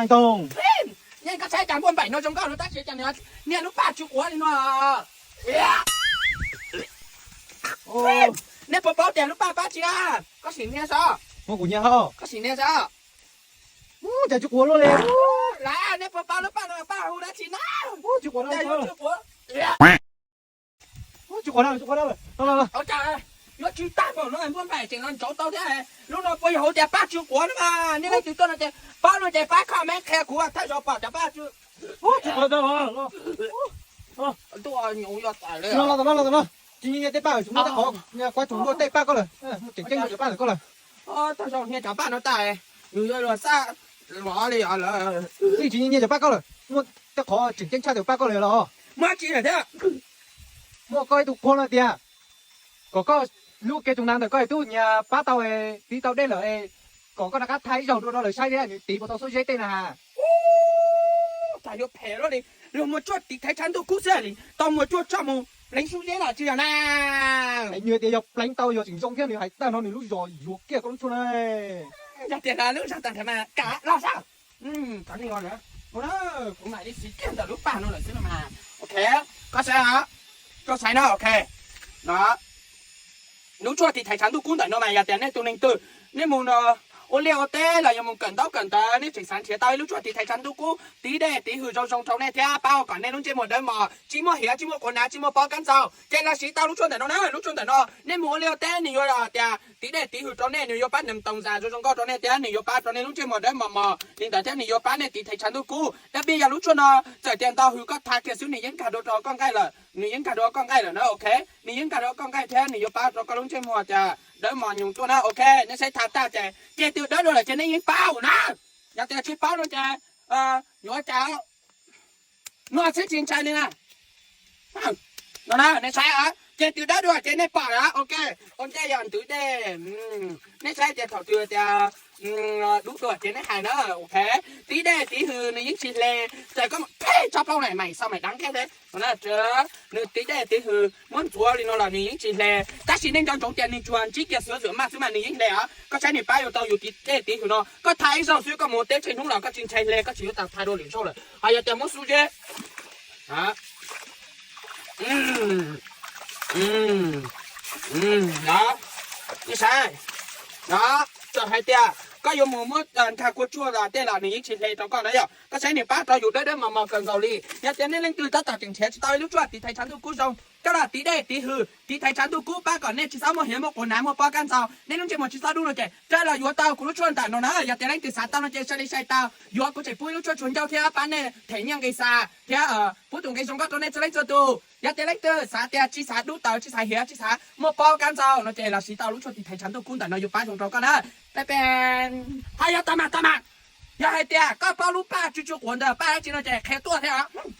Toog, nej koj saib cas npuaj npaim no zoo nkauj no tab sis cas niag lub paj tsw quav li no. Nej puas paub tias lub paj pab tsi a? Koj sim nias saib. Muab kuv nias hos. Koj sim nias saib. Cas tsw quav luaj li. Lawm, nej puas paub lub paj no paj hu dab tsi na? Tsw quav no. Tsw quav no, tsw quav no. Yuav tsw tag npaum no npuaj npaim tseem los ntsauv tau thiab. Lub no puas yog hais tias paj tsw quav no mas nej leej twg tuaj no ces paub no ces pab comment qhia kuv thawj zaug pom cov paj tsw. Tsw quav no. Ntuj, nyuj yog tas li. Los, los, los, los. Tsis nyiam tej paj, tsis muaj tej qhov, kuv tseem nyiam tej paj koj lawm. Muaj tseem ceeb cov paj ntawm koj lawm. Thawj zaug nyiam cov paj no tas, nws yuav luag xab lov li os lawm. Tsis nyiam cov paj koj lawm, muaj tej qhov tseem ceeb tshaj cov paj koj lawm los. Muaj tsis lawm thiab. Muaj koj ib tug qhua no tias kom koj lub kev tug na ntawm koj tub nyias pab tau, tiv tau dej lawm, kom koj rov qab thaij ib zaug dua rau lawv saib thiab nws tiv puas tau xub zeb tej na. Ub, tas yuav phem luaj li, luag muaj tsuaj tiv thaiv tshav ntuj kub xwb li tau muaj tsuaj tso mus pleev xub zeb los tsis yog na. Nws tias yog pleev tau yog tseem zoo thiab nws hais tag no nws lub zos yuav kiag koj lub tshuaj na. Yog tias lub zos tag nrho mas kav los saib. Kuv mam li siv kiag ntawm lub paj no lawm xwb no mas. Ok, koj saib, koj saib no, ok. No, lub tshuaj tiv thaiv tshav ntuj kub ntawm no mas yog tias nej tus neeg twg nej mus ua liaj ua teb los yog mus kawm ntaub kawm ntawv nej tseem xav nrhiav tau ib lub tshuaj tiv thaiv tshav ntuj kub tiv dej tiv hwm zoo zoo rau nej thiab pab kom nej lub ntsej muag dawb mos, tsis muaj hiav tsis muaj quav nav tsis muaj pob kab ntxaug ces los siv tau lub tshuaj ntawm no na. Lub tshuaj ntawm no nej mus ua liaj ua teb nws yuav tias tiv dej tiv hwm rau nej, nws yuav pab nees toos zas zoo zoo nkauj rau nej thiab nws yuav pab rau nej lub ntsej muag dawb mos mos li ntawd thiab nws yuav pab nej tiv thaiv tshav ntuj kub. Dab pij yog lub tshuaj no txawm tias ntau hwm koj thav kiag xwb nws yeej nkag dua rau koj nqaij lawm, nws yeej nkag dua koj nqaij lawm na, ok. Nws yeej nkag dua koj nqaij thiab nws yuav pab rau koj lub ntsej muag tias dawb mos nyoos tuaj na, ok. Nej saib thav tag ces ces twg dawb dua lawm ces nej yeej paub na. Yog tias tsis paub no ces yuav cas no xwb tsis ntshai li na. No na, nej saib, ces twg dawb dua ces nej pom lawm, ok. Ua ntej yog ntwv dej, nej saib tias thaum twg tias dub dua ces nej hais na, ok. Tiv dej tiv hwm nws yeej tsis hle, txawm koj mus phem tso plaub na mais xaus mais dab kiag thiab. Nws tiv dej tiv hwm muab ntxuav li no los nws yeej tsis hle, tab sis nej nco ntsoov tias nws tsuas ntsib kiag xuv zuam maj xwb mas nws yeej hle os. Koj saib nws pab yuav tau yus tiv dej tiv hwm no, koj thav ib zaug xwb koj mus ua teb txhua hnub los koj tsis ntshai hle, koj tsis yuav tau thav dua lwm zaug lawm. Ho yog tias muab xub zeb, nej saib, no, txawm hais tias koj yuav mus muab nkag kua tsuag los tej los nws yeej tsis hle rau koj na yom. Koj saib nws pab rau yus dawb dawb mos mos kawg nkaus li. Yog tias nej leej twg tab tom tseem nrhiav tsis tau ib lub tshuaj tiv thaiv tshav ntuj kub zoo coj los tiv dej tiv hwm tiv thaiv tshav ntuj kub pab kom nej tsis txhob muaj hiav muaj quav nav muaj pob kab ntxaug, nej lub ntsej muag tsis txhob dub no ces rov los yuav tau kuv lub tshuaj ntawm no na. Yog tias leej twg xav tau no ces saib li saib tau, yuav kuv tseem pub ib lub tshuaj tsuag ncauj thiab pab nej them nyiaj nqis xa thiab pub tus nqi zoo nkauj rau nej txhua leej txhua tus. Yog tias leej twg xav tias tsis xav dub tawv tsis xav hiav tsis xav muaj pob kab ntxaug no ces los siv tau lub tshuaj tiv thaiv tshav ntuj kub ntawm no yuav pab zoo rau koj na. Peb peb, ho yog tag mas tag mas, yog hais tias koj paub lub paj tsw tsw quav ntawd paj dab tsi no ces qhia tuaj thiab os.